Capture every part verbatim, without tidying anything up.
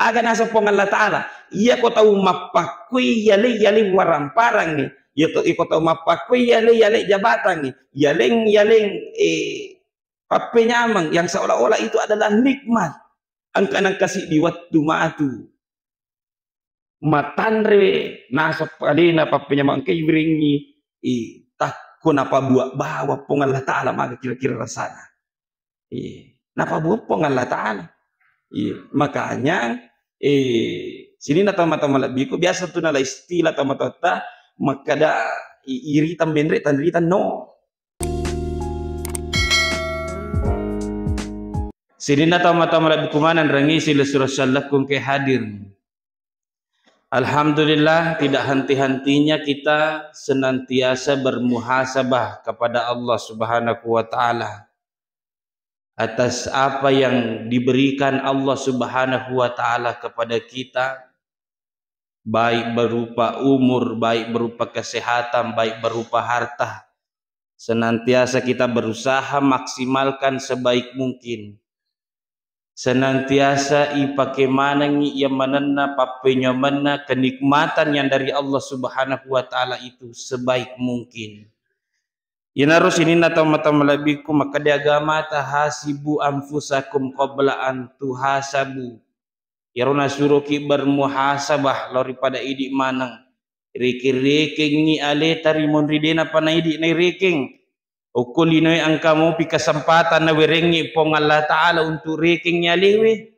Aga naseng Puang Allah Ta'ala, iya ko tau mappakkui yaleng-yaleng waramparangngi, iya to, iko tau mappakkui yaleng-yaleng jabatangngi, yaleng-yaleng, eh, pappenyameng yang seolah-olah itu adalah nikmat. Engka nengka siddi wettu matu matanre naseng alena pappenyameng engka iwirengngi, eh, takko napabua bawa Puang Allah Ta'ala, maga kira-kira rasana. Iya. Napabua Puang Allah Ta'ala. Iya. Makanya, eh, sininna tau mata malebbiku, biasa tu nala istilah tau matoatta makkada, i-, iritang benre, tanritang no. Sininna tau mata malebbiku maneng rangi sila surah sallakkung ke hadir. Alhamdulillah, tidak henti-hentinya kita senantiasa bermuhasabah kepada Allah Subhanahu wa Ta'ala atas apa yang diberikan Allah Subhanahu wa Ta'ala kepada kita, baik berupa umur, baik berupa kesehatan, baik berupa harta. Senantiasa kita berusaha maksimalkan sebaik mungkin. Senantiasa ipake manengngi iya manenna pappenyamenna kenikmatan yang dari Allah Subhanahu wa Ta'ala itu sebaik mungkin. Iyanaro sininna tau mata malebbiku, makkeda agamata, "Hasibu anfusakum qabla an tuhasabu." Iyaro nasuroki bermuhasabah lao ri pada idi maneng. Rekeng-rekengngi aleta ri monri de napa na idi nairekeng. Okko linoe engka mopi kesempatan nawerengngi Puang Allah Ta'ala untuk rekengngi alewe.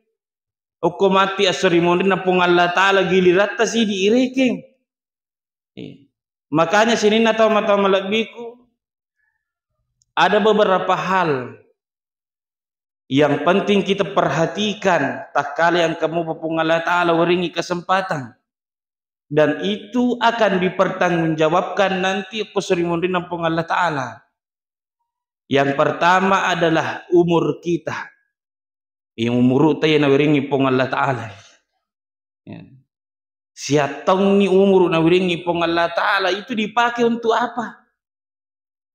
Okko matti esso ri monrinna Puang Allah Ta'ala giliratta sidi irekeng. Eh. Makanya sininna tau mata malebbiku, ada beberapa hal yang penting kita perhatikan takkala engka mopa Puang Allah Ta'ala werengngi kesempatan. Dan itu akan dipertanggungjawabkan nanti ko seri monrinna Puang Allah Ta'ala. Yang pertama adalah umur kita. Yang umur ta yang nawerengngi Puang Allah Ta'ala. Ya. Siattaungngi umur nawiringngi Puang Allah Ta'ala itu dipakai untuk apa?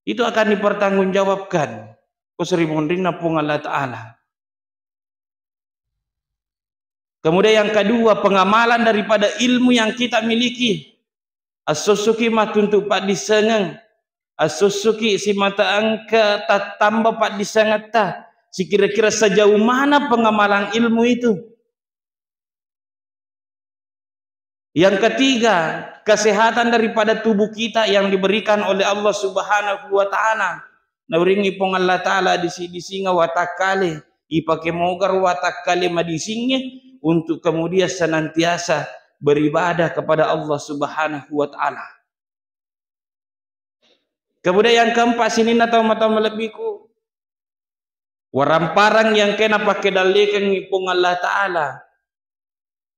Itu akan dipertanggungjawabkan ko seri monrinna Puang Allah Ta'ala. Kemudian yang kedua, pengamalan daripada ilmu yang kita miliki. Assussuki mattuntu paddissengeng, assussuki simata engka tattamba paddissengetta. Sikira-kira sejauh mana pengamalan ilmu itu? Yang ketiga, kesehatan daripada tubuh kita yang diberikan oleh Allah Subhanahu wa Ta'ala. Nauringi Puang Allah Ta'ala disi-disinga watakkale, ipake mogar watakkale madisingnge untuk kemudian senantiasa beribadah kepada Allah Subhanahu wa Ta'ala. Kemudian yang keempat, sininna tau mata malebbiku, waramparang yang kena pake dallekengngi Puang Allah Ta'ala.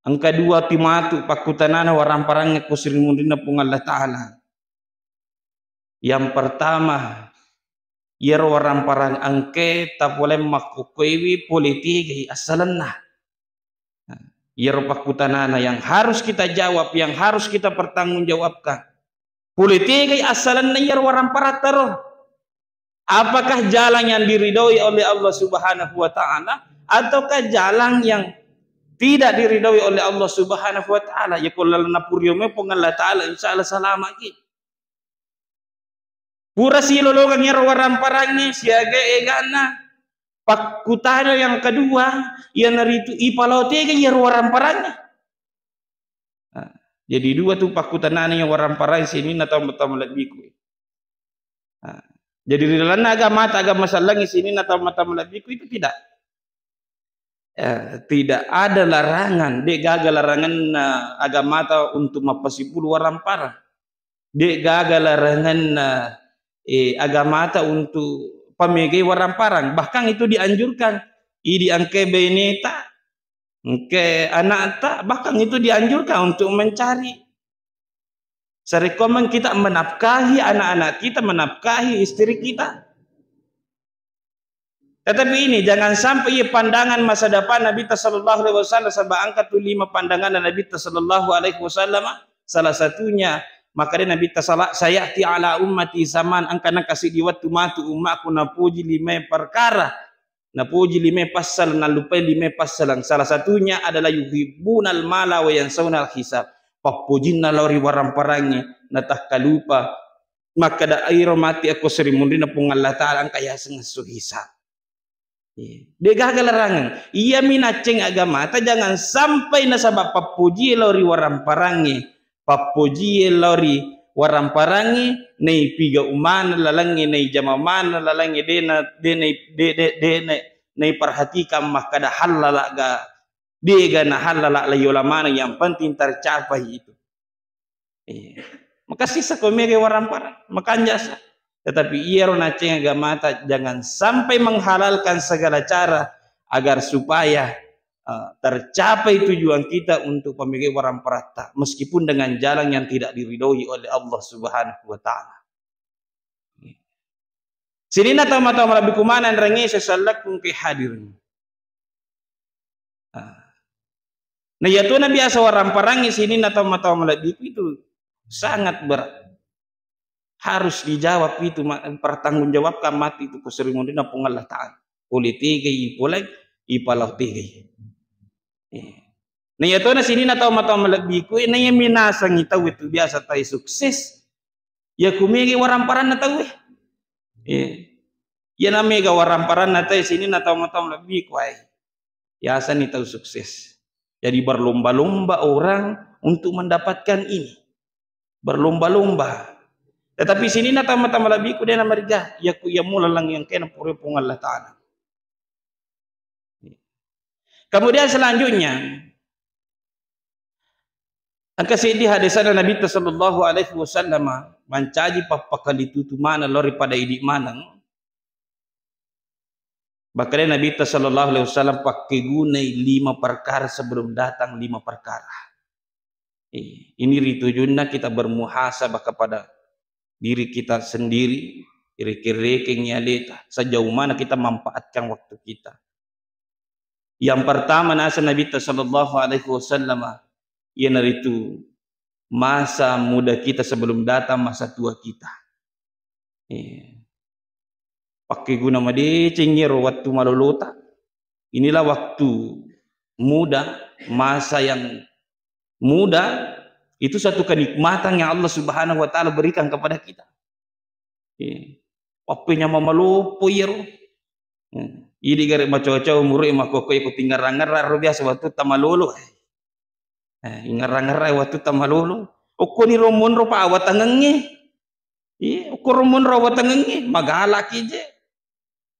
Engka dua pi matu pakkutanana waramparang ko seri monrinna Puang Allah Ta'ala. Yang pertama, iyaro waramparang engke tapoleng makkukkuewi pole tegai assalenna. Iyaro pakkutanana yang harus kita jawab, yang harus kita pertanggungjawabkan. Pole tegai assalenna iyaro waramparatta ro? Apakah jalan yang diridhoi oleh Allah Subhanahu wa Ta'ala ataukah jalan yang tidak diridhoi oleh Allah Subhanahu wa Ta'ala? Ya, ko lalenna purio me Puang Allah Ta'ala, insya Allah salamaki. Pura silolongeng iyaro waramparangnge siaga egana. Pakkutana yang kedua, iyanaritu ipalao tega iyaro waramparangnge. Nah, jadi dua tu pakkutanana yang waramparang sininna tau-tau malebbiku. Nah, jadi ri lalenna agamata, agama sellengnge sininna tau-tau malebbiku itu tidak. Eh, tidak ada larangan, de gaga laranganna agamata untuk mappasipulu waramparang. De gaga laranganna, eh, agamata untuk pamegai waramparang. Bahkan itu dianjurkan. Idi engke beneta, engke anakta, bahkan itu dianjurkan untuk mencari. Sarekkoameng kita menafkahi anak-anak kita, menafkahi istri kita. Tetapi ini jangan sampai iya pandangan masa depan Nabi ta sallallahu alaihi wasallam, sebab engka tu lima pandangan Nabi ta sallallahu alaihi wasallam. Salah satunya, maka dia Nabi ta sala-, "Sayati ala ummati zaman," engka nengka siddi wettu matu ummaku napoji lima perkara. Napoji lima passala, nallupai lima passalang. Salah satunya adalah yuhibbunal mala wa yansaunal hisab. Pappojinna lao ri waramparangnge, natakkalupa makkeda, "Iro mati akko seri munrina Puang Allah Ta'ala, engka yaseng esso hisab." Iya. Degaga larangeng. Iyami nacceng agamata, jangan sampai nasaba pappojie lao ri waramparangnge, pappojie lao ri waramparangnge, naipiga umana lalengnge, naijama mana lalengnge, dena, dena, de, de, dena, naiperhatikan makkeda hallala ga, dega na hallala layola maneng, yang penting tercapai itu. Iya. Makessing sako mega waramparang, makanjasa. Tetapi iyaro nacceng agamata, jangan sampai menghalalkan segala cara agar supaya, eh, tercapai tujuan kita untuk pamegai waramparatta, meskipun dengan jalan yang tidak diridhoi oleh Allah Subhanahu wa Ta'ala. Sininna tau matoa malebbiku maneng rangi sesallakku engkai hadir. Ah. Na iyatu na biasa waramparangngi sininna tau matoa malebbiku itu sangat berat. Harus dijawab itu, ma-, pertanggungjawabkan mati itu ko seri munrina Puang Allah Ta'ala. Pole tegai, pole ipalao tegai. Eh. Na iyatu na sininna tau matoa malebbiku, eh, na iya minasangi tau itu biasa tai sukses. Iya ku mega waramparanna tauwe. Eh. Iya na mega waramparanna tauwe sininna tau matoa malebbiku, ai. Yasani tau sukses. Jadi berlomba-lomba orang untuk mendapatkan ini. Berlomba-lomba. Tetapi sininna tau matoa malebbiku dena mariga, iya ku iya mula lang yang kena pura Puang Allah Ta'ala. Kemudian selanjutnya, engka seddi hadisana Nabitta sallallahu alaihi wasallam mancaji pappakalitutu maneng lao ri pada idi maneng. Bahkan Nabitta sallallahu alaihi wasallam pakkegunai lima perkara sebelum datang lima perkara. Eh, ini ri tujunna kita bermuhasabah kepada diri kita sendiri, rekeng-rekeng aleta, sejauh mana kita manfaatkan waktu kita. Yang pertama, nasa Nabitta sallallahu alaihi wasallam, iyanaritu masa muda kita sebelum datang masa tua kita. Eh, pakkeguna madeceng iyaro wettu malolota. Inilah waktu muda, masa yang muda, itu satu kenikmatan yang Allah Subhanahu wa Ta'ala berikan kepada kita. Eh, pappenyamang maloppo iyaro. Hmm. Idi gare macoa-coa umuru e makkokkoe ko tingngarang-ngarang ro biasa wettu tamalolo. Eh, ingngarang-ngarang wettu tamalolo. Okkoni ro monro pa awatangengnge. Iya, okkoro monro awatangengnge, magalaki je.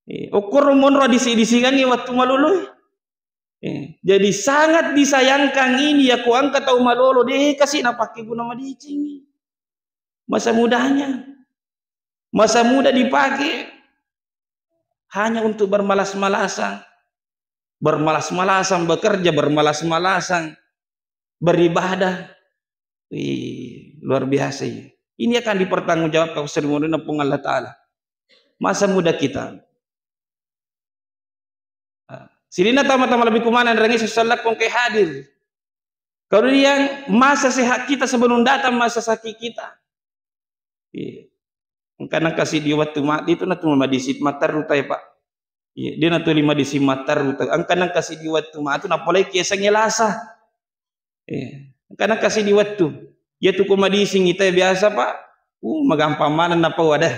Iya, okkoro monro disi-disingangnge wettu maloloe. Eh, jadi sangat disayangkan ini ya, ko engka tau malolo, de kasi napakkeguna madecengi masa mudanya. Masa muda dipakai hanya untuk bermalas-malasan. Bermalas-malasan bekerja, bermalas-malasan beribadah. Wih, luar biasa ya. Ini akan dipertanggungjawabkan seri munrina Puang Allah Ta'ala. Masa muda kita. Ah, sininna tau matoa malebbiku maneng rangi sesallakku engkai hadir. Kemudian masa sehat kita sebelum datang masa sakit kita. Iya. Engka nengka siddi wettu ma-, itu natu madising matteru tai, Pak. Iya, de natuli madising matteru tai. Engka nengka siddi wettu matu napolai kiasengnge lasa. Iya. Engka nengka siddi wettu. Iyatu ko madising itai biasa, Pak. Uh, magampang maneng napau ada.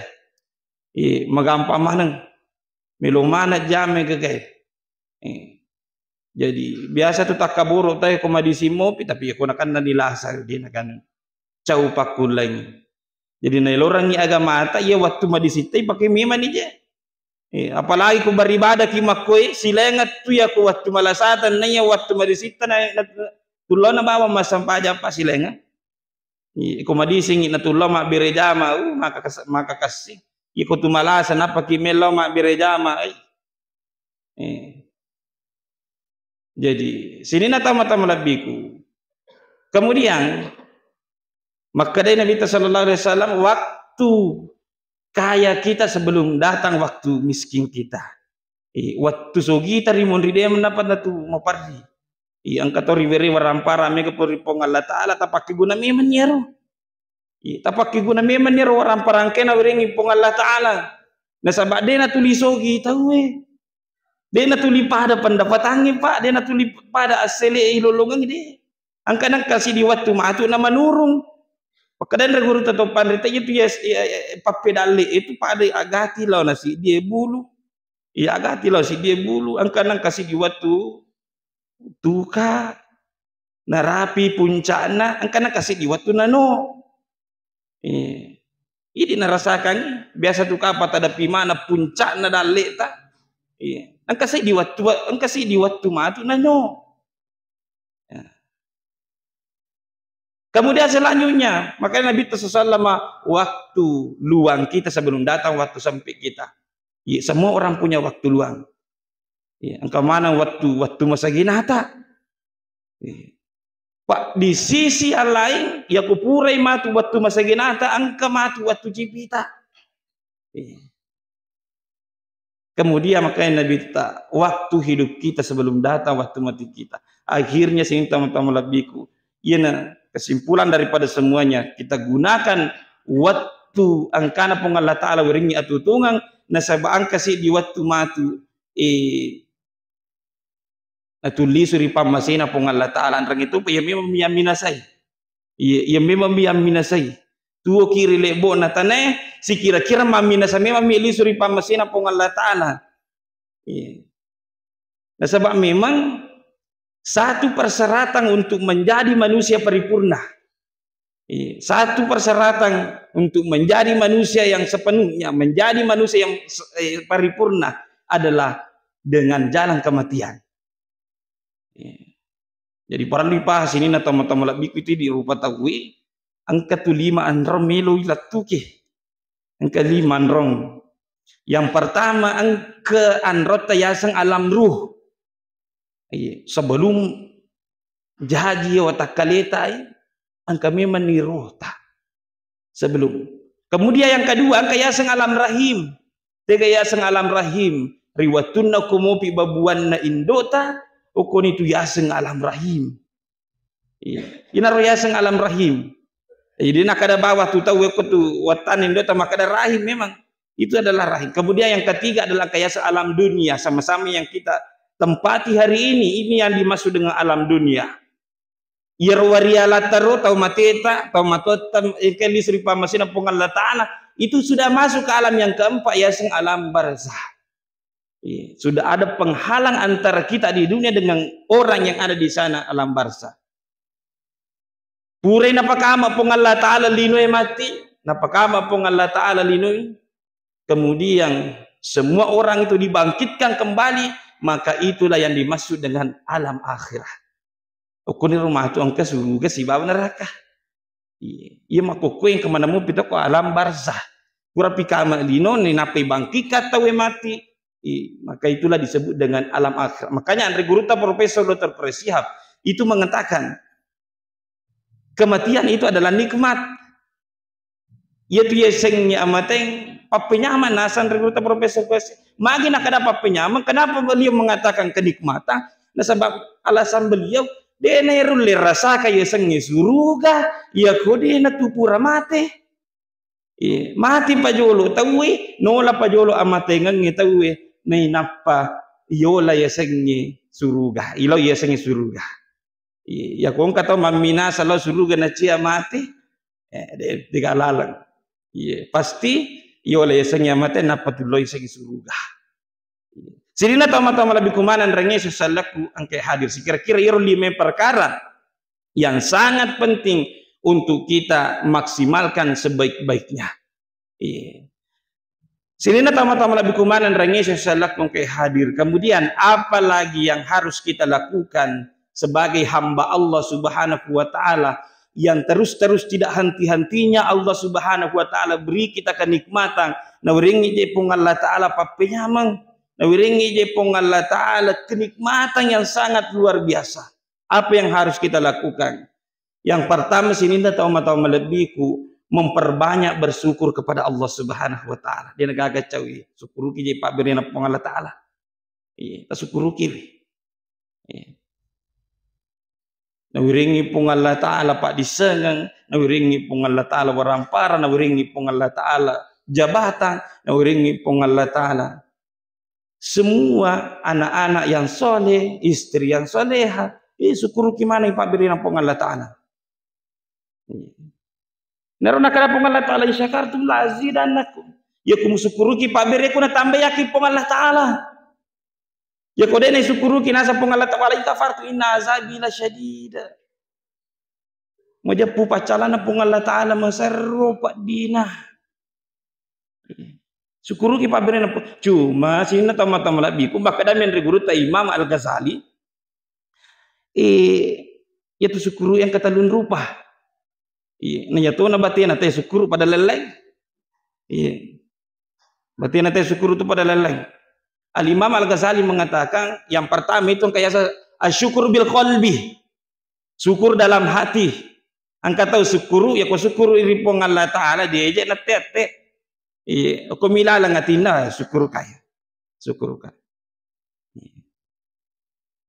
Iya, magampang maneng. Melo maneng jame ke kai. Eh. Jadi biasa tu takkaboro tai ko madising mopi, tapi ya ko nakanna dilasa, de nakan cau pakkullaingi. Jadi nailorangi agamata, iya wettu madising tai pake memang ni je. Eh, apalagi ko beribadah ki makkoe, silainga tu ya ko wettu malasata, na iya wettu madising ta na, na, tullona bawang massempajang pa silainga. Iya, ko madisingi na tullo mabbere jama, uh, maka kes-, maka kessing. Iya, ko tu malasa napaki mello mabbere jama, ai. Eh. Jadi, sininna tau matoa malebbiku. Kemudian, makkedai Nabi sallallahu alaihi wasallam, waktu kaya kita sebelum datang waktu miskin kita. Eh, wettu sogita rimunri de mendapat natu maparri. Eh, engka to riwere warampara mega pori Puang Allah Ta'ala, tapakkeguna memang iyaro. Eh, tapakkeguna memang iyaro waramparangkena werengi Puang Allah Ta'ala. Nasaba de natuli sogi tauwe. De' natuli pada pendapatangnge, Pak, de' natuli pada assele' ilolongeng, de'. Engka nengka sidi wettu matu na menurun. Pakkadanre guru tato panrita itu ya, ya, ya, pappedalle itu pada agati lao na sidi bulu. Iya agati lao sidi bulu. Engka nengka sidi wettu tuka narapi puncakna, engka nengka sidi wettu nano. Eh, idi narasakan, biasa tu kapa tadapi mana puncakna dalle'ta. Iya. Engka sidi wettu, engka sidi wettu matu nano. Ya. Kemudian selanjutnya, makanya Nabi sallallahu alaihi wasallam, waktu luang kita sebelum datang waktu sempit kita. Iya, semua orang punya waktu luang. Iya, engka maneng wettu, wettu masaginata. Iya. Pak, di sisi yang lain, ya kupurai matu wettu masaginata, engka matu wettu cipita. Iya. Kemudian makanya Nabi ta, waktu hidup kita sebelum datang waktu mati kita. Akhirnya sini teman-teman lebihku. Iyana kesimpulan daripada semuanya, kita gunakan waktu engkana Puang Allah Ta'ala weringi atutungang, nasaba engka sidi wettu matu, eh, natullisu ri pammasena Puang Allah Ta'ala, anreng itu iya memang miamminasai. Iya, iya memang miamminasai. Tuo kiri lebo na tanae, sikira-kira mamminasa memang mi lisu ri pammasena Puang Allah Ta'ala. Iya. Nasaba memang satu persyaratan untuk menjadi manusia paripurna. Iya, satu persyaratan untuk menjadi manusia yang sepenuhnya, menjadi manusia yang se-, eh, paripurna adalah dengan jalan kematian. Iya. Jadi parellu ipaha sininna tomatoa malebbiku itu di rupa tauwe, engka tu lima anrong melo ilattuke. Engka lima anrong. Yang pertama, engka anrotta yaseng alam ruh. Iya, sebelum jaji watakkaleta, engka memang ni ruhta. Sebelum. Kemudian yang kedua, engka yaseng alam rahim. Tega yaseng alam rahim. Ri wettunna ko mopi babuanna indota, okoni tu yaseng alam rahim. Iya. Inaro yaseng alam rahim. Jadi nakada bawah tu tau ko tu wattanna indota makada rahim memang. Itu adalah rahim. Kemudian yang ketiga adalah engka yaseng alam dunia, sama-sama yang kita tempati hari ini. Ini yang dimaksud dengan alam dunia. Iyaro warialatta ro tau mateta, tau matotta, engka lisu ri pammasena Puang Allah Ta'ala, itu sudah masuk ke alam yang keempat, yaseng alam barzah. Iya, sudah ada penghalang antara kita di dunia dengan orang yang ada di sana, alam barzah. Purai napakama Puang Allah Ta'ala linoe mati, napakama Puang Allah Ta'ala linoe, kemudian semua orang itu dibangkitkan kembali, maka itulah yang dimaksud dengan alam akhirat. Okkoniro matu engka suruga sibawa neraka. Iya, iya makkukkué engka maneng mupi tokko alam barzah. Purapi kama lino, ninappai bangkikka tauwé mati. Iya, maka itulah disebut dengan alam akhirat. Makanya anre gurutta Profesor Doktor Pare Shihab itu mengatakan, kematian itu adalah nikmat. Iyatu yasengnge amateng, pappenyameng naseng ri gurutta Profesor Pare Shihab. Magi nakkeda pappenyameng, kenapa beliau mengatakan kenikmatan? Nasaba alasan beliau, de' naerulle rasaka yasengnge suruga, iyako de' natu pura mate. Iya, mati pajolo tauwe, nola pajolo amatengengnge tauwe, nainappa yola yasengnge suruga, ilo yasengnge suruga. Iya, iyako engka tau mamminasa lao suruga nacia mate, eh, de', de' gaga laleng. Iya, pasti yola yasengnge mate nappa tullo yasengnge suruga. Sininna tomatoa malebbi kumaneng rengnge sessalakku engkae hadir. Sikira-kira iyaro lima perkara yang sangat penting untuk kita maksimalkan sebaik-baiknya. Iya. Sininna tomatoa malebbi kumaneng rengnge sessalakku engkae hadir. Kemudian apalagi yang harus kita lakukan sebagai hamba Allah Subhanahu wa Ta'ala yang terus-terus tidak henti-hentinya Allah Subhanahu wa Ta'ala beri kita kenikmatan. Nawerengngi je Puang Allah Ta'ala pappenyameng. Nawerengngi je Puang Allah Ta'ala kenikmatan yang sangat luar biasa. Apa yang harus kita lakukan? Yang pertama, sininna tomatoa malebbiku, memperbanyak bersyukur kepada Allah Subhanahu wa Ta'ala. De' nagaga cawi, syukuruki je pabberena Puang Allah Ta'ala. Iya, tasukkuruki wi. Iya. Nawiringi Puang Allah Ta'ala paddissengeng, nawiringi Puang Allah Ta'ala warampara, nawiringi Puang Allah Ta'ala jabatan, nawiringi Puang Allah Ta'ala semua anak-anak yang soleh, istri yang soleha, eh, syukuruki maneng pabberena Puang Allah Ta'ala. Nero nakada Puang Allah Ta'ala, "In syakartum la azidannakum." Yako musyukuruki pabbereku, natambayaki Puang Allah Ta'ala. Yako de' nasyukuruki, naseng Puang Allah Ta'ala, "Ita fartu inna azabi la syadida." Majeppu paccalana Puang Allah Ta'ala, maserro peddina. Syukuruki pabberena Puang. Cuma sininna tau mata malebbiku, makkeda menre gurutta Imam Al-Ghazali, eh, iyatu syukuru engka tellung rupa. Iya, na iyatona batena te syukuru pada lelleng. Iya. Batena te syukuru tu pada lelleng. Al-Imam Al-Ghazali mengatakan, yang pertama itu engka yaseng asyukur bil qalbi. Syukur dalam hati. Engka tau syukuru, yako syukuru ri Puang Allah Ta'ala, dieje na tette. Iya, ko milaleng atinna, syukuru kai. Syukuru kai.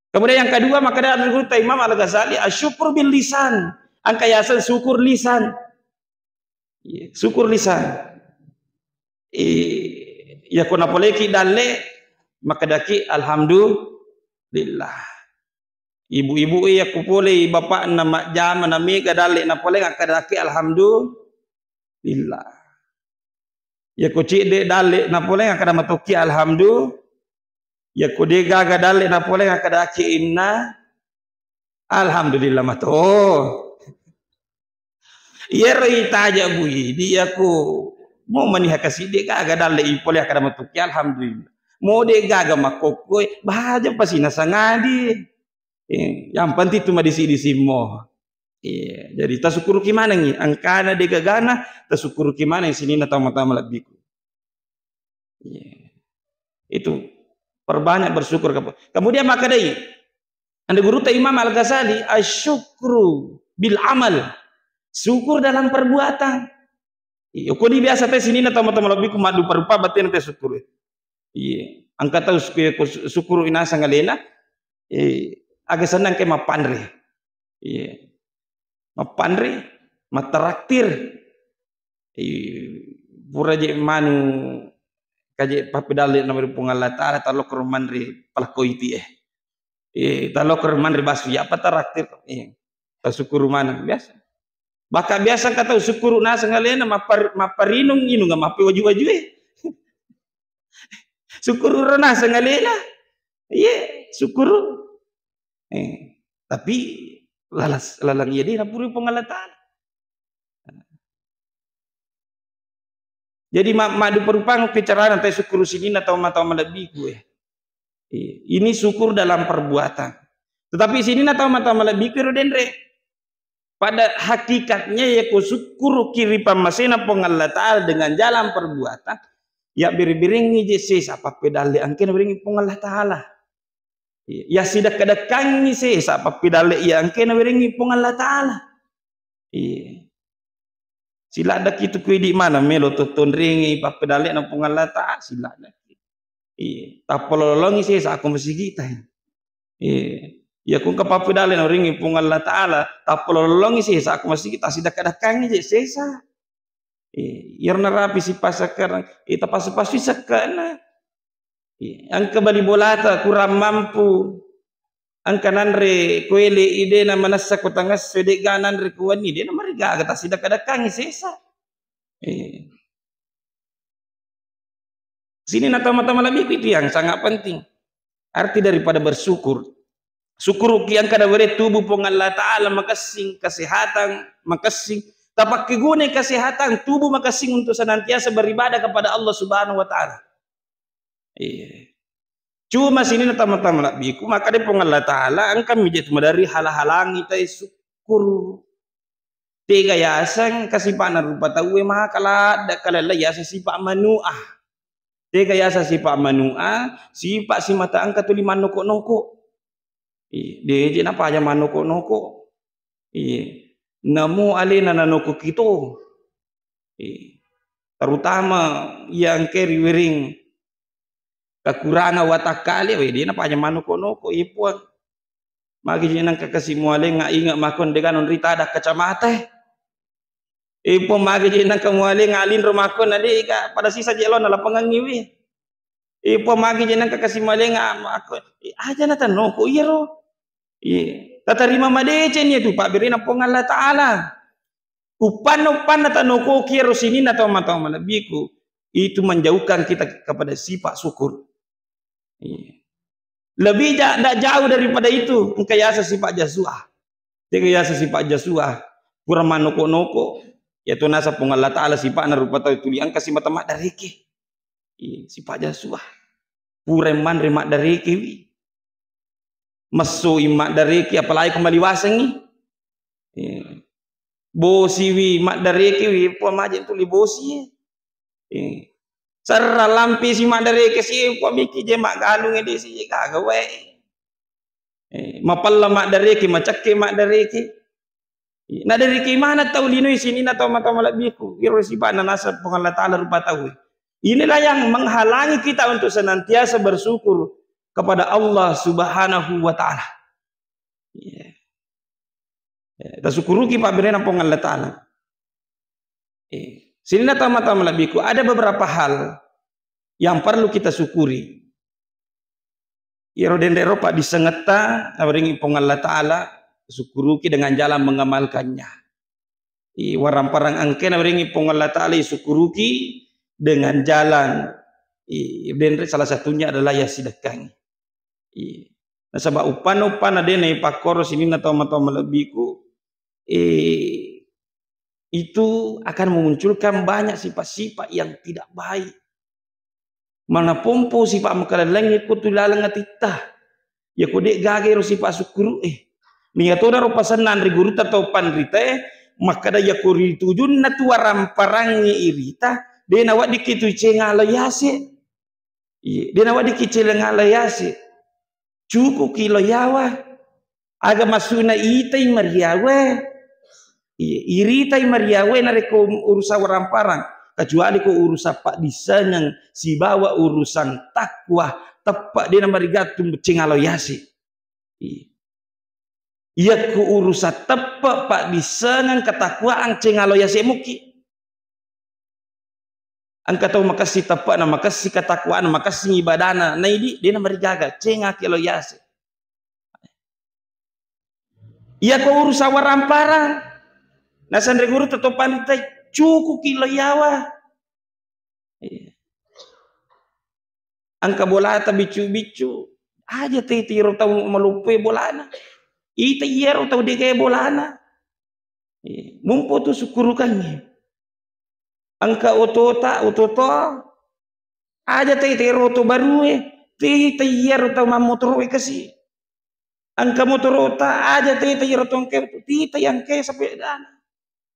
Kemudian yang kedua, makkeda gurutta Imam Al-Ghazali, asyukur bil lisan. Engka yaseng syukur lisan. Iya, syukur lisan. Eh, yako napoleki dalle, makkedaki alhamdulillah. Ibu-ibu e, yako pole bapakna majjama na mega dalle napole, makkedaki alhamdulillah. Yako cedde dalle napole, makkeda matokki alhamdulillah. Yako de' gaga dalle napole, makkedaki inna alhamdulillah mato. Iyaro itaja bui di, yako mo maniha kasidde gaga dalle ipole, makkeda matokki alhamdulillah. Mo de' gaga makkokkoe, baja pasi nasangadi. Eh, yang penting tu madisi-disi mo. Iya, jadi tasyukuruki manengngi, engkana de' gagana, tasyukuruki maneng sininna tau mata malebbiku. Iya. Itu perbanyak bersyukur kepa-, kemudian makkedai, ande gurutta Imam Al-Ghazali, asyukru bil amal. Syukur dalam perbuatan. Iya, ko di biasa te sininna tau mata malebbiku maddupa-rupa batena te syukur. Iya, engka tau syukur, syukur inaseng alena, eh, aga senna engka mappanre. Iya. Mappanre, matteraktir. Eh, pura je manu kaje pappedalle na ri Puang Allah Ta'ala, talokro manre palakkoiti eh. Eh, talokro manre basu, ya apa teraktir. Eh, tasyukuru maneng biasa. Baka biasa engka tau syukuru naseng alena mappar-, mapparinung inung, mappewaju-waju eh. Syukuru ro naseng alena. Iye, syukuru. Eh, tapi lalas-, laleng iya de' napurui Puang Allah Ta'ala. Jadi ma-, maddupa-rupang ke carana te syukuru sininna tau mata malebbiku eh. Iya, ini syukur dalam perbuatan. Tetapi sininna tau mata malebbiku ro denre. Pada hakikatnya yako syukuruki ri pammasena Puang Allah Ta'ala dengan jalan perbuatan, ya bere-berengngi je sesa pappedalle engkena werengngi Puang Allah Ta'ala. Iya, ya sidekka-dekkangngi sesa pappedalle iya engkena werengngi Puang Allah Ta'ala. Iya. Siladdaki tu ku idi maneng melo to tonrengi pappedallena Puang Allah Ta'ala, siladdaki. Iya, tappalolongi sesa ko masigita. Iya. Iya, ku engka pappedallena werengngi Puang Allah Ta'ala, tappalolongi sesa ko masigita, sidakka-dakkangi je sesa. Iya, iyaro narapi sipasakkarang, iya, tapasu-pasui sakkana. Iya, engka bali bolata kurang mampu. Engka nanre kuele i de' namanessa ko tangesso, de'ga nanre kuwenni, de' namarigaga, tasidakka-dakkangi sesa. Eh. Sininna tau mata malebbiku itu yang sangat penting. Arti daripada bersyukur. Syukuruki engka nawereng tubuh Puang Allah Ta'ala makessing, kesehatan makessing. Tapakkeguna kesehatan tubuh makessing untuk senantiasa beribadah kepada Allah Subhanahu wa Ta'ala. Iya. Cuma sininna tau mata malebbiku, makkeda Puang Allah Ta'ala, engka mi je tu maderri hala-halangi tai syukur. Tega yaseng kasipa'na rupa tauwe maka ladde kalella yaseng sipa' manu'a. Tega yaseng sipa' manu'a, sipa' simata engka tuli mannoko-noko. Iya, de' je napaja mannoko-noko. Iya. Namo alena nanokoki to. Iya. Terutama iya engka riwereng kakurangeng watakkale, we, de' napaja mannoko-noko, iya Puang. Magi je nengka kasi mualengnga inge makkon de'ga nonrita ada kacamata. Eh, Puang, magi je nengka mualengnga linro makkon na de'ga pada sisa je laona lapangengngi, we. Eh, Puang, magi je nengka kasi malenga, aku, eh, aja na tannoko iyaro. Iya. Tatarima madeceng iya tu pabberena Puang Allah Ta'ala. Uppanna-uppanna tanokoki ero sininna tau matau malebbiku, itu menjauhkan kita kepada sifat syukur. Iya. Lebih ja-, ndak jauh daripada itu, engka yaseng sifat jasuah. Tega yaseng sifat jasuah, pura manoko-noko, ya tu nasa Puang Allah Ta'ala sifat na rupa tau tuli engka simata maddareke. Iya, sifat jasuah. Pura manre maddarekewi. Messoi maddareke, apalagi ko maliwasengngi. Eh, bosiwi maddarekewi, Puang, maje tuli bosi. Eh, serra lampi si maddareke si, Puang, miki je maggalung ede si gaga wae. Eh, mapella maddareke, macakke maddareke. Nadariki mana tau linoi sininna tau matau malebbiku. Iro sifat na naseng Puang Allah Ta'ala rupa tau. Inilah yang menghalangi kita untuk senantiasa bersyukur kepada Allah Subhanahu wa Ta'ala. Iya. Ya, tasukuruki pabberena Puang Allah Ta'ala. Eh, sininna tau matau malebbiku, ada beberapa hal yang perlu kita syukuri. Iyaro denre ro paddissengetta nawerengngi Puang Allah Ta'ala, syukuruki dengan jalan mengamalkannya. I, waramparang engke nawerengngi Puang Allah Ta'ala, syukuruki dengan jalan, i, denre salah satunya adalah yassidekkangngi. I, nasaba uppanna-uppanna de naipakkoro sininna tau matau malebbiku, eh, itu akan memunculkan banyak sifat-sifat yang tidak baik. Manapompo sifat makalellengnge ko tu laleng atitta. Yako de gaga ero sifat syukuru'e. Niatona ro pasenna anre gurutta tau panritae, makkada yako ritujunna tu waramparangnge irita, de naweddikki tu cenga lo yase. Iya, de naweddikki cenga lo yase. Cukuki lo yawa. Aga maksudna itai mariawe? Iya, iritai mariawe narekko urusan waramparang. Kecuali ko urusan paddissengeng sibawa urusan takwa, teppa de namarigattung cenga lo yase. Iya. Iyakku urusan teppe paddissengeng ketakwaan cenga lo yase muki. Engka tau makessing teppe'na, makessing ketakwa'na, makessing ibadana, naidi de namarigaga, cengaki lo yase. Iyako urusan waramparang, nasenre gurutta to panritae, cukuki lo yawa. Iya. Engka bolata biccu-biccu, aja tete ro tau maloppoe bolana. Ita iyaro tau degae bolana. Iya. Mumpo tu sukkurukangngi. Engka otota, ototo, aja tete ro to barue, tete iyaro tau mammotoroe kasi. Engka motorota, aja tete iyaro to engkae, tete engkae sepedana.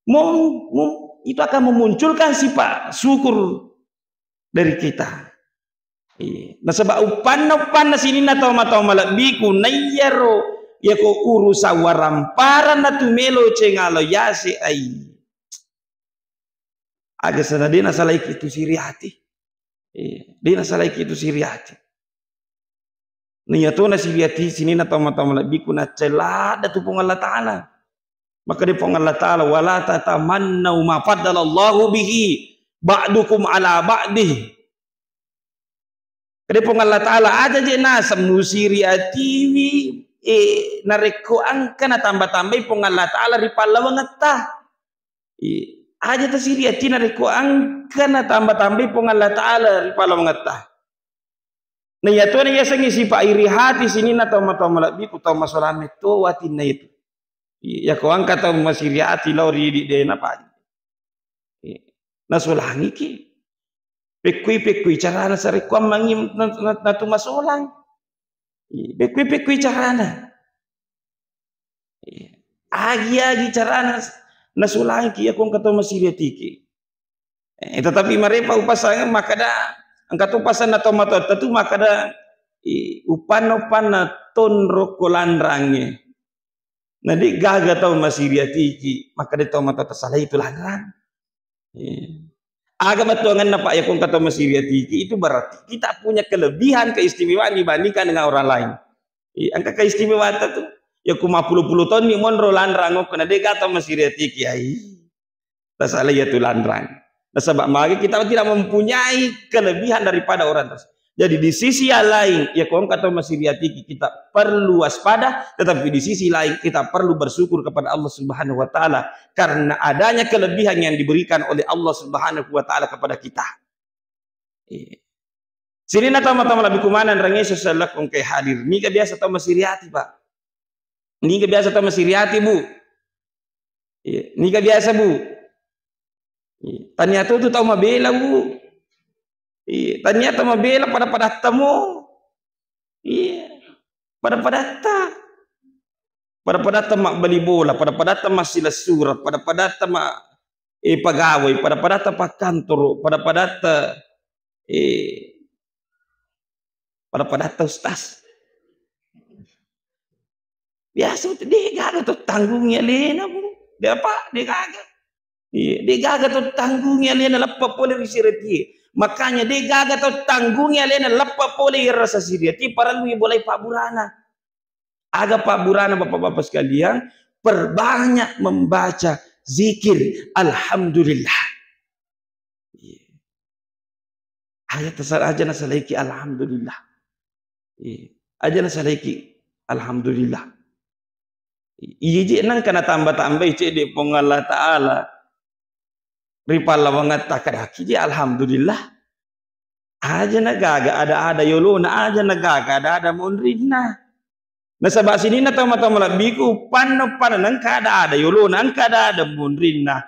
Mom-, mom-, itu akan memunculkan sifat syukur dari kita. Iya. Nasaba uppanna, uppanna sininna tau matau malebbiku, naiyaro yako urusan waramparang natu melo cengalo yase ai. Aga sana de nasalaiki tu siri ati. Iya, de nasalaiki tu siri ati. Naiya to nasiri ati sininna tau matau malebbiku naccelladda tu Puang Allah Ta'ala. Maka de Puang Allah Ta'ala, "Wala tatamannau ma faddalallahu bihi ba'dukum ala ba'dih." Kade Puang Allah Ta'ala, aja je naseng musiri atiwi, eh, narekko engka natamba-tambai Puang Allah Ta'ala ri pallawangetta. Eh, aja tasiri ati narekko engka natamba-tambai Puang Allah Ta'ala ri pallawangetta. Na iyatona yasengnge sipa iri hati sininna tau matau malebbiku, tau masolang metto watinna itu. Iyako engka tau masiri ati lao ri idi de napaja. Iya. Nasolangiki. Pekkui-pekkui carana sarekkuammengngi na-, na-, natu masolang. Iya, pekkui-pekkui carana. Iya. Agi-agi carana s-, nasolangiki iyako engka tau masiri atiki. Eh, tetapi marepa upasang makkada engka to pasanna tau matoa tu makkada, i, upanna-upanna tonrokko lanrangnge. Na de gaga tau masiri atiki, makkeda tau matoa tasalai tu lanrang. Iya. Aga bettuanganna, Pak, yako engka tau masiri atiki, itu berarti kita punya kelebihan, keistimewaan dibandingkan dengan orang lain. Iya, engka keistimewaan tu. Yako mappulo-pulo taunni monro lanrang okko, na de gaga tau masiri atiki, ai. Tasalai iya tu lanrang. Nasaba magi kita tidak mempunyai kelebihan daripada orang tersebut. Jadi di sisi yang lain, ya, ko engka tau masiriatiki, kita perlu waspada, tetapi di sisi lain kita perlu bersyukur kepada Allah Subhanahu wa Ta'ala karena adanya kelebihan yang diberikan oleh Allah Subhanahu wa Ta'ala kepada kita. Iya. Sininna tau matoa malebbiku maneng rangngé sesellakku engkaé hadir. Niga biasa tau masiriati, Pak? Niga biasa tau masiriati, Bu? Iya. Niga biasa, Bu? Iya. Tania tu, tu tau mabela, Bu. Iya. Tania tau mabela pada-padatta mo. Iya. Pada-padatta. Pada-padatta mabbali bola, pada-padatta massilessureng, pada-padatta ma-, eh, pegawai, pada-padatta pakkantoro, pada-padatta, eh, pada-padatta ustaz. Biasa tu, de gaga to tanggungi alena, Bu. De apa? De gaga. Iya, de gaga to tanggungi alena leppe pole ri siriatie. Makanya de gaga to tanggungi alena leppe pole ri rasa siriatie, parellu ibolai pabburana. Aga pabburana, Bapak-bapak sekalian? Perbanyak membaca zikir alhamdulillah. Iya. Aja tasa-, aja nasalaiki alhamdulillah. Iya. Aja nasalaiki alhamdulillah. Iya je nengka natamba-tambai cedde Puang Allah Ta'ala ri pallawangetta, kadaki je alhamdulillah. Aja na gaga ada-ada yolona, aja na gaga ada-ada monrinna. Nasaba sininna tau matoa malebbiku, panno-panno nengka ada-ada yolona, engka ada-ada monrinna.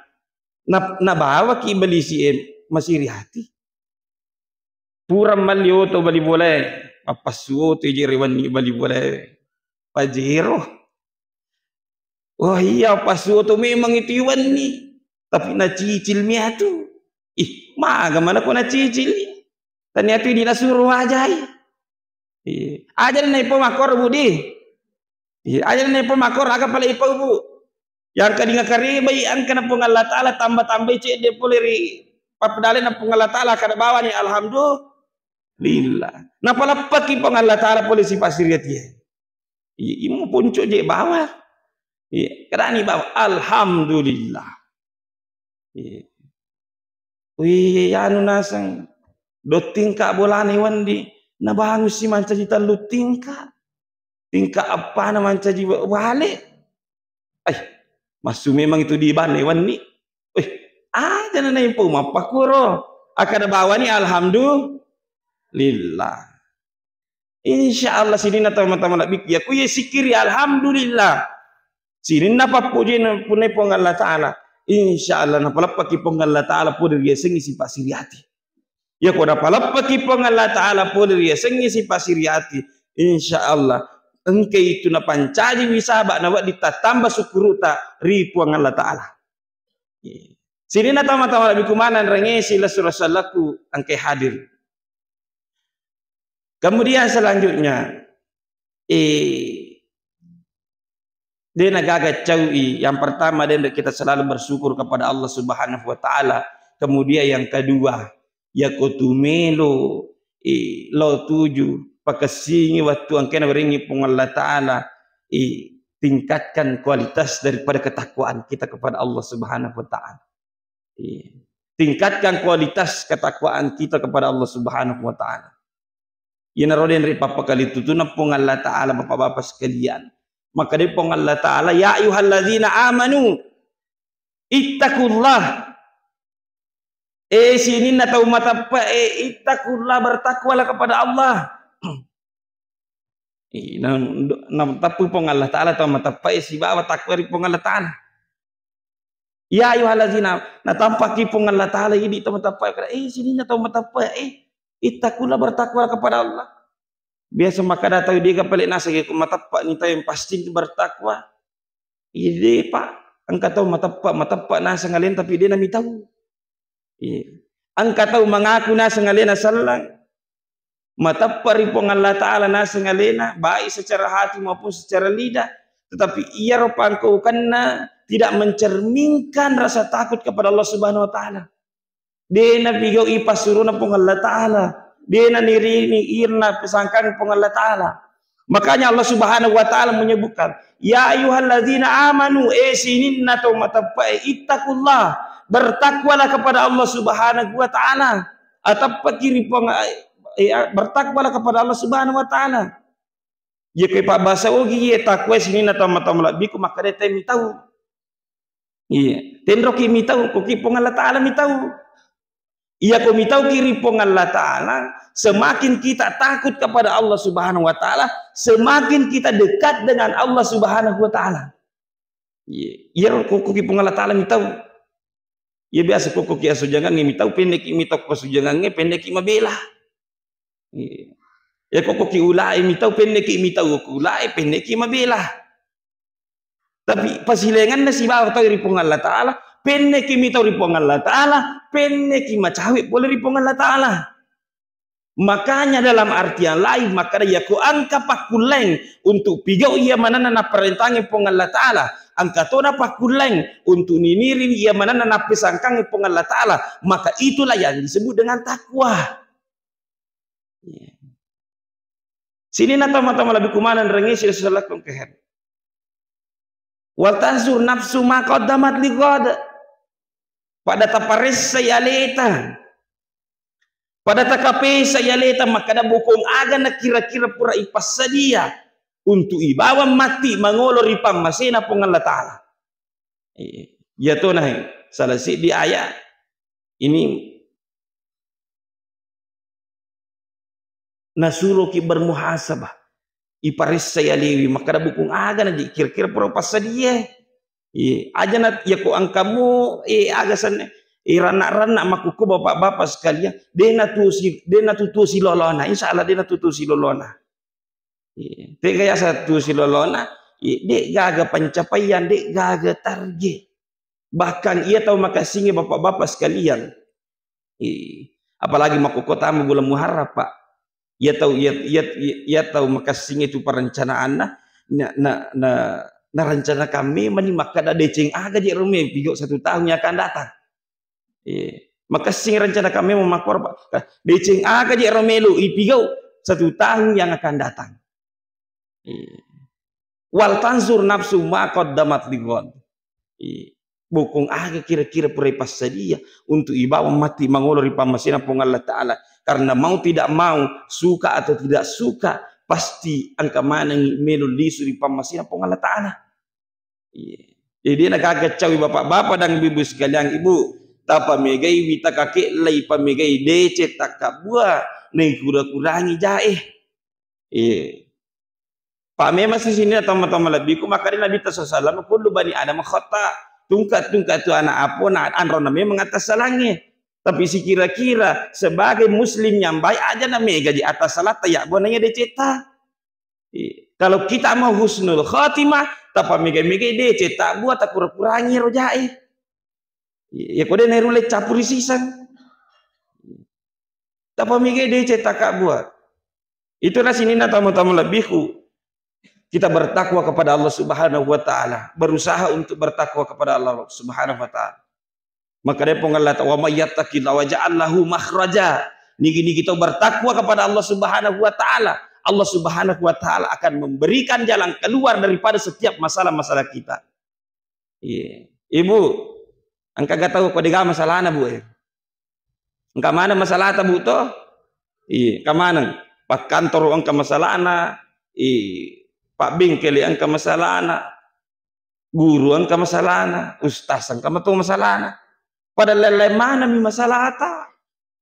Na, nabawaki balisi e masiri ati. Pura malli oto bali bolae, mappassu oto je ri wenni bali bolae. Pajero. Oh iya, mappassu oto memang itu i wenni. Tapi nacicil mi atu. Ih, maga mana ko nacicil? Tania tu idi nasuro wajai. Iya. Aja na ipo makkoro, Budi. Iya, aja na ipo makkoro, aga pale ipau, Bu. Yang kedinga karebai engka na Puang Allah Ta'ala tamba-tambai cedde pole ri pappedale na Puang Allah Ta'ala kada bawani alhamdulillah. Napaleppaki Puang Allah Ta'ala pole sipa siriatie. Iya, imo ponco je bawa. Iya, kadani bawa alhamdulillah. Iya. Wih, anu naseng, dua tingka bolana wenni, nabangunsi mancaji tellu tingka. Tingka appana mancaji wa-, wale. Ai, massu memang itu di bane wenni. Wih, aja na naimpo mappakuro. Akkada bawani alhamdulillah. Insya Allah sininna tau matoa malebbiku, iya ku iya sikiri alhamdulillah. Sininna pappojinna punnai Puang Allah Ta'ala. Insya Allah napaleppaki Puang Allah Ta'ala pole riasengngi sipa siri ati. Iya ko napaleppaki Puang Allah Ta'ala pole riasengngi sipa siri ati, insya Allah engka itu napancaji wisaba nawedding tattamba sukkuruta ri Puang Allah Ta'ala. Sininna tau matoa malebbiku maneng rangngé silessureng sellekku engkaé hadir. Kemudian selanjutnya, eh, dé nagaga caui. Yang pertama, dé kita selalu bersyukur kepada Allah Subhanahu wa Ta'ala. Kemudian yang kedua, yako tumelo, eh, lo tuju, pakessingi wettu engkaé nawerengngi Puang Allah Ta'ala, eh, tingkatkan kualitas daripada ketakwaan kita kepada Allah Subhanahu wa Ta'ala. Iya. Tingkatkan kualitas ketakwaan kita kepada Allah Subhanahu wa Ta'ala. Iyanaro denre pappakalitutuna Puang Allah Ta'ala, Bapak-bapak sekalian. Maka dé Puang Allah Ta'ala, "Ya ayyuhalladzina amanu, ittaqullah." Eh, sininna tau mateppe'é, ittaqullah, bertakwalah kepada Allah. Ih, na, na, nateppu Puang Allah Ta'ala tau mateppe'é sibawa takwa ri Puang Allah Ta'ala. Ya ayyuhallazina, natampaki Puang Allah Ta'ala idi tau mateppe'é, eh, sininna tau mateppe'é, eh, ittaqullah, bertakwa kepada Allah. Biasa makkada tau, déga pale naseng ko mateppe'ni tau yang pasti itu bertakwa. Iya dé, Pak. Engka tau mateppe', mateppe' naseng alena tapi dé namitau. Iya. Engka tau mengaku naseng alena selleng. Mateppe' ri Puang Allah Ta'ala naseng alena, baik secara hati maupun secara lidah. Tetapi iyaro pangkaukenna tidak mencerminkan rasa takut kepada Allah Subhanahu wa Ta'ala. Dé napigau'i passurona Puang Allah Ta'ala. Dé nanirini irna pesangkang Puang Allah Ta'ala. Makanya Allah Subhanahu wa Ta'ala menyebutkan, "Ya ayyuhalladzina amanu, eh, sininna tau mateppe'é, ittaqullah, bertakwalah kepada Allah Subhanahu wa Ta'ala." Ateppeki ri Puang, eh, bertakwalah kepada Allah Subhanahu wa Ta'ala. Iya, ke pabbasa ogi, iya, takwa sininna tama-tama labbiku, makkeda te mitau. Iya, tenroki mitau, koki Puang Allah Ta'ala mitau. Iya, ko mitauki ri Puang Allah Ta'ala, semakin kita takut kepada Allah Subhanahu wa Ta'ala, semakin kita dekat dengan Allah Subhanahu wa Ta'ala. Iya, iya, kokoki Puang Allah Ta'ala mitau. Iya, biasa kokoki asujangangnge mitau, penneki mitau ko asujangangnge, penneki mabela. Iya. Iya, kokoki ulae mitau, penneki mitau ko ulae, penneki mabela. Tapi pasilenganna sibawa tau ri Puang Allah Ta'ala, penneki mitau ri Puang Allah Ta'ala, penneki macawe pole ri Puang Allah Ta'ala. Makanya dalam artian lain, makkeda yako engka pakkulleng untuk pigau iya manenna naparentangi Puang Allah Ta'ala, engka tona pakkulleng untuk niniri iya manenna napesangkangi Puang Allah Ta'ala, maka itulah yang disebut dengan takwa. Iya. Sininna tama-tama lebih kumaneng rengi sila-sila keher. Wal tanzur nafsu ma qaddamat lighad. Pada taparessai aleta. Pada takapesai aleta, makkeda bokong aga na kira-kira pura ipassadia untuk ibawang matti mangolo ri pammasena Puang Allah Ta'ala. Eh, iya tona, he. Salah seddi ayat. Ini nasuroki bermuhasabah. Iparessai alewi, makkeda bokong aga na je kira-kira pura passadia. Iya, aja na, iya ko engkamu, eh, aga sanne, eh, ranna-ranna makkukku bapak-bapak sekalian, de na tusi, de na tutusi lolona, insya Allah de na tutusi lolona. Iya, tega yasa tusi lolona, iya, de gaga pencapaian, de gaga target. Bahkan iya tau makassingi bapak-bapak sekalian. Iya, apalagi makkukku tama bulan Muharram, Pak. Iya tau, iya, iya, iya, iya tau makassingi tu perencanaanna, na, na, na, narencanakan memang ni makkeda deceng aga je rome pigau satu tahun yang akan datang. Iya. Makessing rencana kami mau makkuaro, Pak. Deceng aga je ro melo ipigau satu tahun yang akan datang. Iya. Wal tanzur nafsu ma qaddamat lighad. Iya. Bokong aga kira-kira pura ipassadia untuk ibawang matti mangolo ri pammasena Puang Allah Ta'ala. Karena mau tidak mau, suka atau tidak suka, pasti engka manengi melo lisu ri pammasena Puang Allah Ta'ala. Iya. Jadi, de na gaga cawi bapak-bapak dan ibu-ibu sekalian, Ibu, tapamegaiwi, takake'lai pamegai deceng takkabbua, naikura-kurangi jae. Iya. Pak, memang sisini tama-tama lebbiku, makanya Nabi sallallahu alaihi wasallam, "Kullu bani Adam khata." Tungka-tungka tu anak apo na anrona memang atassalangnge. Tapi sikira-kira sebagai muslim yang baik aja na mega ji atassalata ya bona ya decetta. Iya. Kalau kita mau husnul khatimah, tapamega-mega deceng tabbua, takura-kurangi ro jae. Iya, ko de nairulle campuri siseng. Tapamega deceng takabbua. Itulah sininna tamu-tamu lebihku. Kita bertakwa kepada Allah Subhanahu wa Ta'ala, berusaha untuk bertakwa kepada Allah Subhanahu wa Ta'ala. Maka dia Puang Allah Ta'ala, "Wa may yattaqillaha yaj'al lahu makhraja." Nigi-nigi tau bertakwa kepada Allah Subhanahu wa Ta'ala, Allah Subhanahu wa Ta'ala akan memberikan jalan keluar daripada setiap masalah-masalah kita. Iya. Ibu, engka ga tau ko dega masalahna, Bu, eh? Engka maneng masalahta, Bu, to? Iya, engka maneng. Pakkantoro engka masalahna, i, pabbengkele engka masalahna, guru engka masalahna, ustaz engka mato masalahna. Pada lain-lain maneng mi masalahta.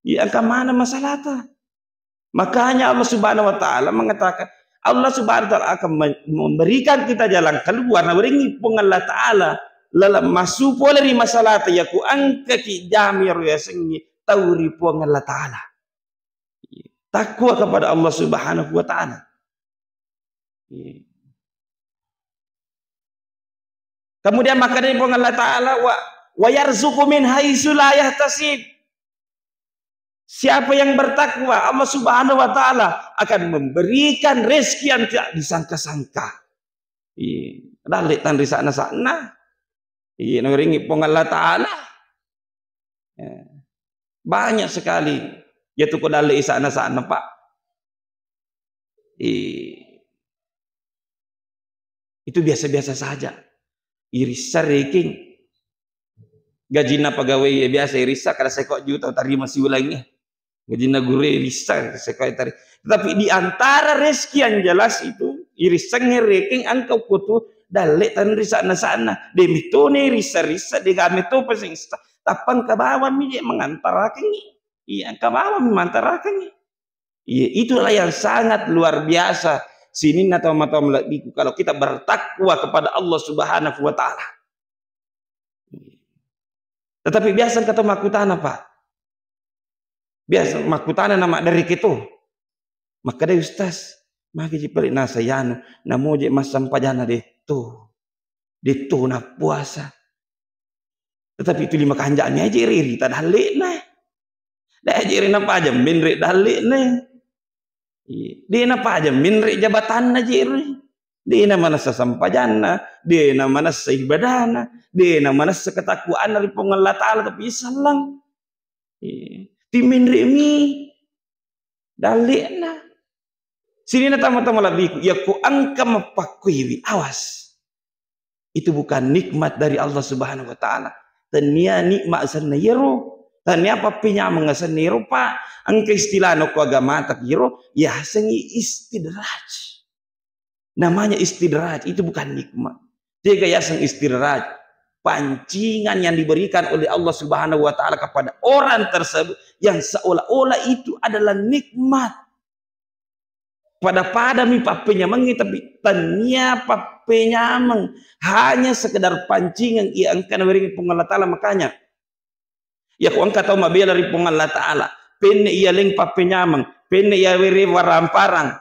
Iya, engka maneng masalahta. Makanya Allah Subhanahu wa Ta'ala mengatakan, Allah Subhanahu wa Ta'ala akan me-, memberikan kita jalan keluar. Nawerengi Puang Allah Ta'ala lalang massu pole ri masalahta, yako engkaki jami ro yasengngi tau ri Puang Allah Ta'ala. Takwa kepada Allah Subhanahu wa Ta'ala. Kemudian makkedai Puang Allah Ta'ala, "Wa, wa yarzuqu min haitsu la yahtasib." Siapa yang bertakwa, Allah Subhanahu wa Ta'ala akan memberikan rezeki yang tidak disangka-sangka. Iya, dalle tang risa'na-sa'na. Iya, nawerengi Puang Allah Ta'ala. Ya. Banyak sekali. Ya, tu ko dalle isa'na-sa'na, Pak. Iya. Itu biasa-biasa saja. Irissa rekeng. Gajinna pegawai biasa irissa kada seko juta tarima siulangnge. Jadi nagurui risseng sekai tari. Tetapi di antara rezeki yang jelas itu, irissengnge rekeng engka ko tu dalle tenri sana-sana. Demi tone rissa-rissa, de game to paseng sta. Tappa engka bawang mi je mengantarakengi. Iya, engka bawang mi mantarakengi. Iya, itulah yang sangat luar biasa. Sininna tau-tau malebbiku, kalau kita bertakwa kepada Allah Subhanahu wa Ta'ala. Tetapi biasa engka tau makkutana, Pak. Biasa makkutana nama dari keto. Makkeda, "Ustaz, magi ji pale nasa yanu, namoje massampajanna detto. Detto na puasa." Tetapi itu lima kanja'mi aja ri, rita dalle'na. Dai aja ri napaja menre dalle'na. Iya. De napaja menre jabatanna je ri. De na manessa sampajanna, de na manessa ibadana, de na manessa ketakwaanna ri Puang Allah Ta'ala, tapi sallang. Iya. Ti menre mi dalle'na. Sininna tau-tau malebbiku, yakko engka mappakkuiwi, awas. Itu bukan nikmat dari Allah Subhanahu wa Ta'ala. Tennia nikmat asenna yero, tennia pappenyameng asenna yero, Pak. Engka istilahna ko agamata yero, yasengngi istidraj. Namanya istidraj, itu bukan nikmat. Tega yaseng istidraj? Pancingan yang diberikan oleh Allah Subhanahu wa Ta'ala kepada orang tersebut yang seolah-olah itu adalah nikmat. Pada-pada mi pappenyamengngi, tapi tennia pappenyameng, hanya sekedar pancingan iya engka nawerengi Puang Allah Ta'ala. Makanya, iya ko engka tau mabela ri Puang Allah Ta'ala, penne iya leng pappenyameng, penne iya were waramparang,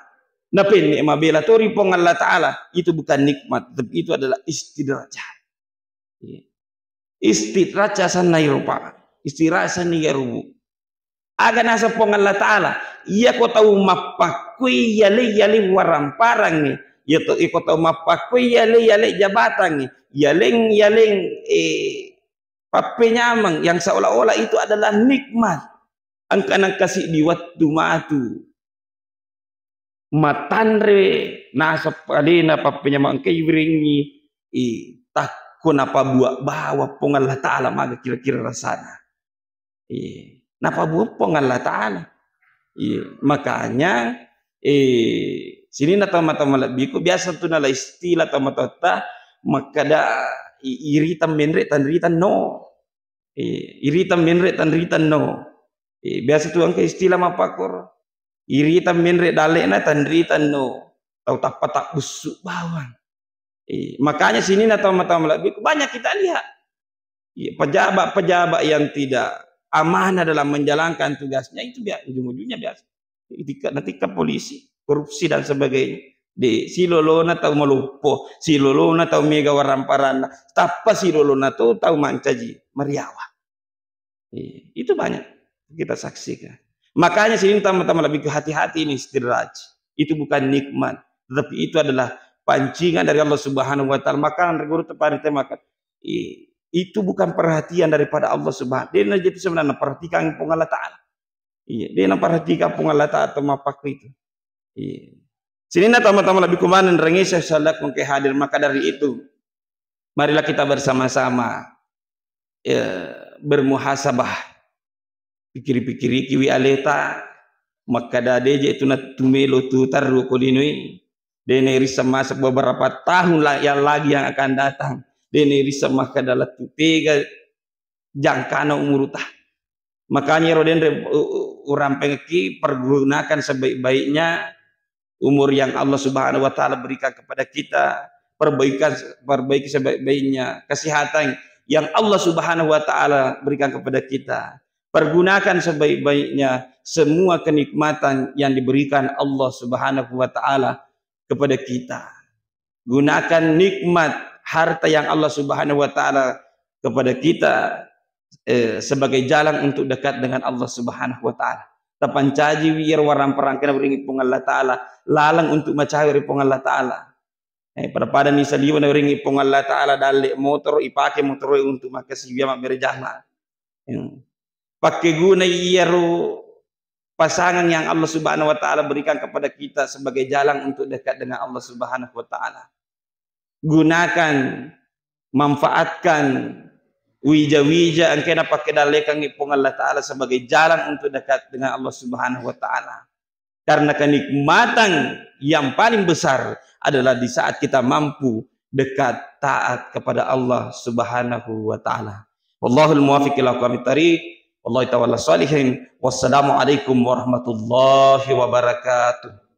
na penne mabela to ri Puang Allah Ta'ala, itu bukan nikmat, tapi itu adalah istidrajat. Iya. Istidraj asenna iro, Pak. Istidraj asenna iyaro, Bu. Aga naseng Puang Allah Ta'ala, iya ko tau mappakkui yale-yale waramparangngi, iya to, iya ko tau mappakkui yale-yale jabatangngi, yaleng-yaleng, eh, pappenyameng yang seolah-olah itu adalah nikmat. Engka nengka siddi wettu matu matanre naseng alena pappenyameng engka iwirengngi, eh, takko napabua bawang Puang Allah Ta'ala, maga kira-kira rasana. Iya. Napabua Puang Allah Ta'ala. Iya. Makanya, eh, sininna tau-tau malebbiku, biasa tu nala istilah tau-tau ta makkeda, i-, irita menre tanrita no. Eh, irita menre tanrita no. Eh, biasa tu engka istilah mappakkoro. Irita menre dalle'na tanrita no. Tau tappa tabbussu bawang. Eh, makanya sininna tau-tau malebbiku, banyak kita lihat. Iya, pejabat-pejabat yang tidak amanah dalam menjalankan tugasnya itu bia-, ujung-ujungnya biasa. Itikka-, natikka polisi, korupsi dan sebagainya. De, silolona tau maloppo, silolona tau mega waramparanna, tappa silolona to tau mancaji mariawa. Iya, itu banyak kita saksikan. Makanya sininna tau-tau malebbiku, hati-hati ini istidraj. Itu bukan nikmat, tetapi itu adalah pancingan dari Allah Subhanahu wa Ta'ala. Maka guru tepari temakan. Iya, itu bukan perhatian daripada Allah Subhanahu. Dia jadi sebenarnya perhatikan Puang Allah Ta'ala. Iya, dia perhatikan Puang Allah Ta'ala atau mapakku itu. Iya. Sininna tau-tau malebbiku maneng rengese salakku engka hadir. Maka dari itu, marilah kita bersama-sama, ya, bermuhasabah. Pikiri-pikirikiwi aleta, makkeda de je tu nattumelo tu tarru ko linoi, de nairisseng masa beberapa tahun la-, yang lagi yang akan datang, de nairisseng makkeda lettu tega jangkana umuruta. Makanya ro denre u-, u-, urampengki, pergunakan sebaik-baiknya umur yang Allah Subhanahu wa Ta'ala berikan kepada kita, perbaikan, perbaiki sebaik-baiknya, kesehatan yang Allah Subhanahu wa Ta'ala berikan kepada kita, pergunakan sebaik-baiknya semua kenikmatan yang diberikan Allah Subhanahu wa Ta'ala kepada kita. Gunakan nikmat harta yang Allah Subhanahu wa Ta'ala kepada kita, eh, sebagai jalan untuk dekat dengan Allah Subhanahu wa Ta'ala. Tapancajiwi iyaro waramparang engka nawerengi Puang Allah Ta'ala laleng untuk macawe ri Puang Allah Ta'ala. Eh, pada-pada ni saliweng nawerengi Puang Allah Ta'ala dalle motoro, ipake motoro untuk makkasiwiang mabbere jama. Hmm. Pakkeguna iyaro pasangan yang Allah Subhanahu wa Ta'ala berikan kepada kita sebagai jalan untuk dekat dengan Allah Subhanahu wa Ta'ala. Gunakan, manfaatkan wija-wija engkae napakkadallekangngi Puang Allah Ta'ala sebagai jalan untuk dekat dengan Allah Subhanahu wa Ta'ala. Karena kenikmatan yang paling besar adalah di saat kita mampu dekat taat kepada Allah Subhanahu wa Ta'ala. Wallahul muwaffiq ila aqwamit thariq. Wallahu ta'ala sholihin. Wassalamualaikum warahmatullahi wabarakatuh.